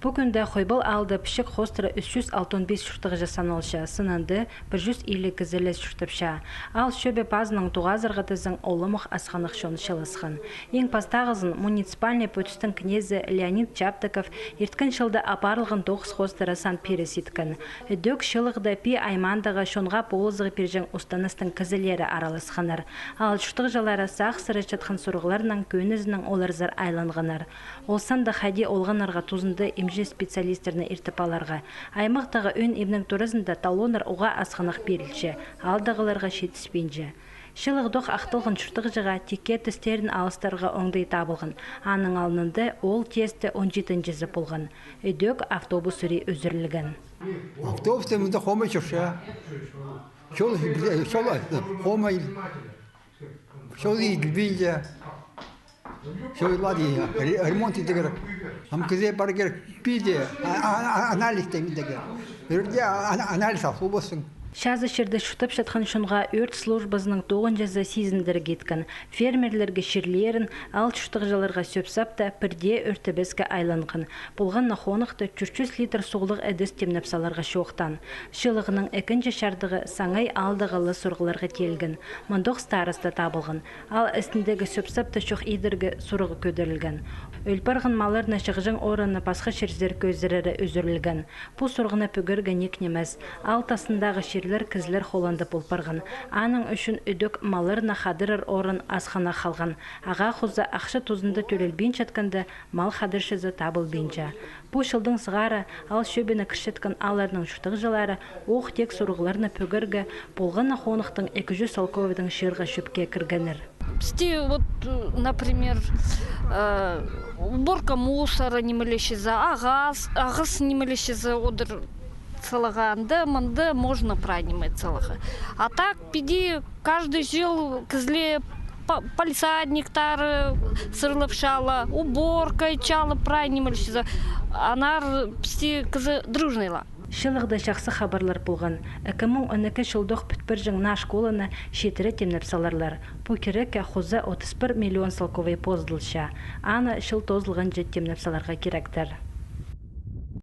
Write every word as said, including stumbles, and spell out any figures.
Пу кӱнде Хойбал аалда пічік хоостыра ӱс чӱс алтон пис чуртағҷы саналча, сынында пір чӱс илиг кізілес чуртапча. Аал чӧбі пазынаң тоғазарға тізең, оламох асхынах чон чыылысхан. Иң пастағызын муниципальный пӧтістің кнезі Леонид Чаптыков ирткен чылда апарылған тоғыс хоостыра сан пиріс иткен. Ідӧк Чылығда пии аймаандағы чонға полызығ пирҷең устаныстың кізілері араласханнар. Аал чуртағҷылары сағыссыра чатхан сурығларнаң кӧнізінең оларзар айланғаннар. Ол санда хайди олғаннарға тузында имҷі специалистерні иртіп аларға. Аймахтағы ӧӧн имнің туразында талоннар уғаа асхынах пирілче, аалдағыларға читіспинче. Чылығ тох ахталған чуртағҷыға тикке тістерін алыстарға оңдай табылған. Аның алнында ол тесте он читінҷізі полған. Ідӧк автобус ӱрии ӱзӱрілген. Автобус тее мында хомай чӧрче. Чол, чол хомай. Чол килбинче. Чол лади, ре-, ремонт итер кирек. Ам кізее пар кирек, пиди, а, а, а, анализ теңдеге. Пірде а-, а-, анализ ал полбассың. Чазы чирде чуртапчатхан чонға ӧрт службазының тоғынҷызы сизіндіріг иткен. Фермерлерге чирлерін, аал чуртағҷыларға сӧп-сап та пірдее ӧртебеске айланған. Полған на хонахта тӧрт чӱс литр суғлығ ідіс тимнеп саларға чоохтаан. Чылығның ікінҷі чардығы саңай аалдағы ла сурығларға тиилген. Мындох староста табылған. Аал істіндегі сӧп-сап та чох идерге сурығ кӧдірілген. Ӧл парған малларны чығҷаң орынны пасха чирзер кӧзірері ӱзӱрілген. Пу сурығны пӱгерге ниик нимес. Аал тастындағы чирлер кізілер холланда пол парған. Аның ӱчӱн ідӧк малларны хадырар орын асхынах халған. Ағаа хоза ахча тузында тӧлелбинчеткенде, мал хадырчызы табылбинча. Пу чылдаң сығара аал чӧбіне кірчеткен аалларның чуртағҷылары ох тек сурығларны пӱгерге полған на хонахтың ікі чӱс салковайдаң чыырға чӧпке кіргеннер. Пісте вот, э, например, э, уборка мусора нимелечізі, ағас, ағас нимелечізі одыр салаға, анда, мында можно прай ниме саларға. А так, піди каждый чыл кізіле па-, палисадниктары сырлапчала, уборка итчала прай нимелечізі. Аннаңар пісте кізі дружныйла. Чылығда чахсы хабарлар полған. Ікі муң он ікі чылдох пӱт парҷаң наа школаны читіре тимнеп саларлар. Пу кирекке хоза отыс пір миллион салковай позыдылча. Аны чыл тоозылғанҷа тимнеп саларға киректер.